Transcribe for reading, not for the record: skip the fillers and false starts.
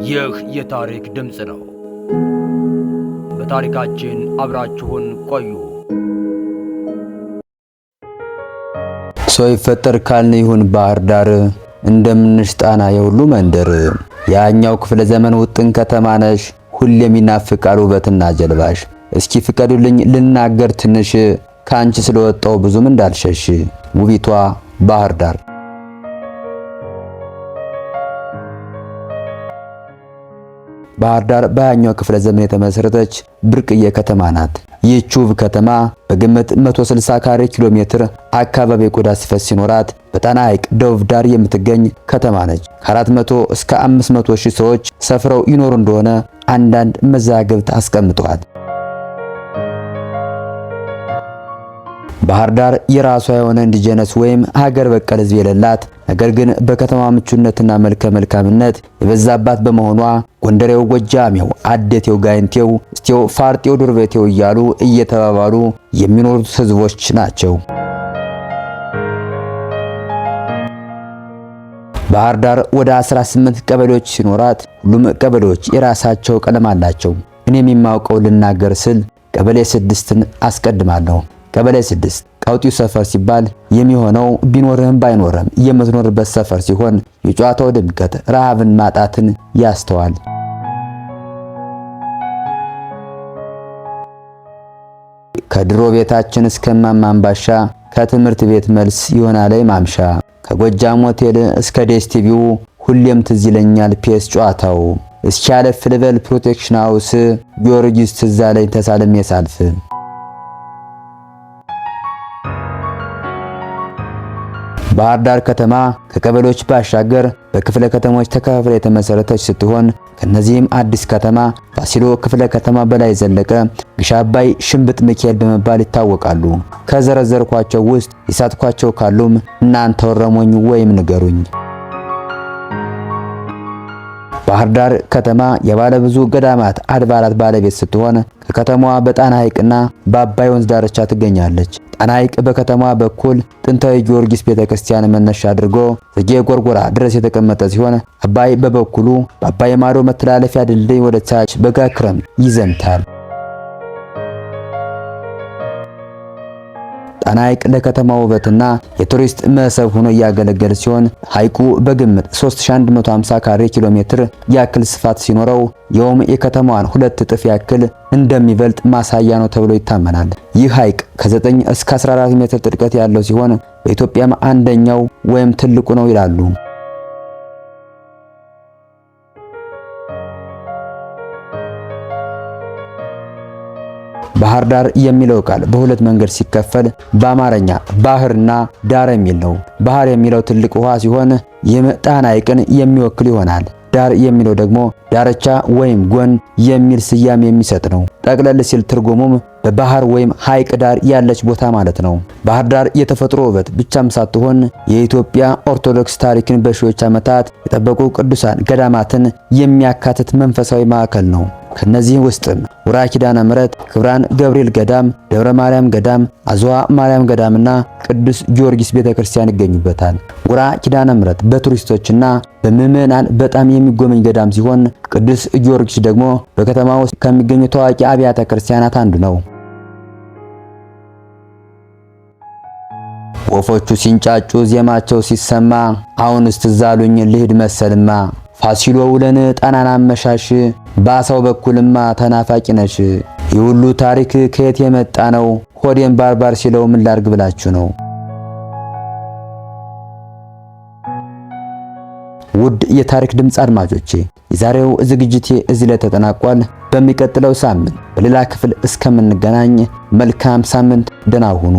ይህ የታሪክ ድምፅ ነው። በታሪካችን አብራችሁን ቆዩ። ሰው ይፈጠር ካልን ይሁን ባህር ዳር፣ እንደምንሽ ጣና የሁሉ መንደር፣ ያኛው ክፍለ ዘመን ውጥን ከተማ ነሽ፣ ሁሌም ይናፍቃል ውበትና ጀልባሽ። እስኪ ፍቀዱልኝ ልናገር ትንሽ፣ ካንቺ ስለወጣው ብዙም እንዳልሸሽ፣ ውቢቷ ባህር ዳር። ባህር ዳር በሃያኛው ክፍለ ዘመን የተመሰረተች ብርቅዬ ከተማ ናት። ይህች ውብ ከተማ በግምት 160 ካሬ ኪሎ ሜትር አካባቢ የቆዳ ስፋት ሲኖራት በጣና ሐይቅ ደቡብ ዳር የምትገኝ ከተማ ነች። ከ400 እስከ 500 ሺህ ሰዎች ሰፍረው ይኖሩ እንደሆነ አንዳንድ መዛግብት አስቀምጠዋል። ባህር ዳር የራሷ የሆነ indigenous ወይም ሀገር በቀል ሕዝብ የሌላት ነገር ግን በከተማ ምቹነትና መልከ መልካምነት የበዛባት በመሆኗ ጎንደሬው፣ ጎጃሜው፣ አደቴው፣ ጋይንቴው፣ እስቴው፣ ፋርጤው፣ ዱርቤቴው እያሉ እየተባባሉ የሚኖሩት ሕዝቦች ናቸው። ባህር ዳር ወደ 18 ቀበሌዎች ሲኖራት ሁሉም ቀበሌዎች የራሳቸው ቀለም አላቸው። እኔም የማውቀው ልናገር ስል ቀበሌ 6ን አስቀድማለሁ። ቀበሌ 6 ቀውጢው ሰፈር ሲባል የሚሆነው ቢኖርህም ባይኖርህም የምትኖርበት ሰፈር ሲሆን የጨዋታው ድምቀት ረሃብን ማጣትን ያስተዋል። ከድሮ ቤታችን እስከ ማማንባሻ ከትምህርት ቤት መልስ ይሆናል ማምሻ፣ ከጎጃም ሆቴል እስከ ዴስቲቪው ሁሌም ትዝ ይለኛል ፔስ ጨዋታው። እስኪ አለፍ ልበል ፕሮቴክሽን ሃውስ ጊዮርጊስ ትዝ አለኝ ተሳልሜ ሳልፍ። ባህር ዳር ከተማ ከቀበሌዎች ባሻገር በክፍለ ከተሞች ተከፋፍላ የተመሰረተች ስትሆን ከነዚህም አዲስ ከተማ፣ ፋሲሎ ክፍለ ከተማ፣ በላይ ዘለቀ፣ ግሽ አባይ፣ ሽምብጥ ሚካኤል በመባል ይታወቃሉ። ከዘረዘርኳቸው ውስጥ የሳትኳቸው ካሉም እናንተ ወረሞኝ ወይም ንገሩኝ። ባህር ዳር ከተማ የባለ ብዙ ገዳማት አድባራት ባለቤት ስትሆን ከከተማዋ በጣና ሐይቅና በአባይ ወንዝ ዳርቻ ትገኛለች። ጣና ሐይቅ በከተማዋ በኩል ጥንታዊ ጊዮርጊስ ቤተክርስቲያን መነሻ አድርጎ ጽጌ ጎርጎራ ድረስ የተቀመጠ ሲሆን አባይ በበኩሉ በአባይ ማዶ መተላለፊያ ድልድይ ወደ ታች በጋ ክረምት ይዘምታል። ጣና ሐይቅ ለከተማ ውበትና የቱሪስት መስህብ ሆኖ እያገለገለ ሲሆን ሐይቁ በግምት 3150 ካሬ ኪሎ ሜትር ያክል ስፋት ሲኖረው ይኸውም የከተማዋን ሁለት እጥፍ ያክል እንደሚበልጥ ማሳያ ነው ተብሎ ይታመናል። ይህ ሐይቅ ከ9 እስከ 14 ሜትር ጥልቀት ያለው ሲሆን በኢትዮጵያም አንደኛው ወይም ትልቁ ነው ይላሉ። ባህር ዳር የሚለው ቃል በሁለት መንገድ ሲከፈል በአማርኛ ባህርና ዳር የሚል ነው። ባህር የሚለው ትልቅ ውሃ ሲሆን ይህም ጣና ሐይቅን የሚወክል ይሆናል። ዳር የሚለው ደግሞ ዳርቻ ወይም ጎን የሚል ስያሜ የሚሰጥ ነው። ጠቅለል ሲል ትርጉሙም በባህር ወይም ሐይቅ ዳር ያለች ቦታ ማለት ነው። ባህር ዳር የተፈጥሮ ውበት ብቻም ሳትሆን የኢትዮጵያ ኦርቶዶክስ ታሪክን በሺዎች ዓመታት የጠበቁ ቅዱሳን ገዳማትን የሚያካትት መንፈሳዊ ማዕከል ነው። ከነዚህ ውስጥም ውራ ኪዳነ ምሕረት፣ ክብራን ገብርኤል ገዳም፣ ደብረ ማርያም ገዳም፣ አዝዋ ማርያም ገዳምና ቅዱስ ጊዮርጊስ ቤተክርስቲያን ይገኙበታል። ውራ ኪዳነ ምሕረት በቱሪስቶችና በምዕመናን በጣም የሚጎበኝ ገዳም ሲሆን ቅዱስ ጊዮርጊስ ደግሞ በከተማ ውስጥ ከሚገኙ ታዋቂ አብያተ ክርስቲያናት አንዱ ነው። ወፎቹ ሲንጫጩ ዜማቸው ሲሰማ አሁንስ ትዝ አሉኝ ልሂድ መሰልማ፣ ፋሲሎ ውለን ጣናን አመሻሽ ባሳው በኩልማ ተናፋቂ ነሽ። ይህ ሁሉ ታሪክ ከየት የመጣ ነው? ሆዴን ባርባር ሲለው ምን ላርግ ብላችሁ ነው? ውድ የታሪክ ድምፅ አድማጮቼ የዛሬው ዝግጅቴ እዚህ ላይ ተጠናቋል። በሚቀጥለው ሳምንት በሌላ ክፍል እስከምንገናኝ መልካም ሳምንት፣ ደህና ሁኑ።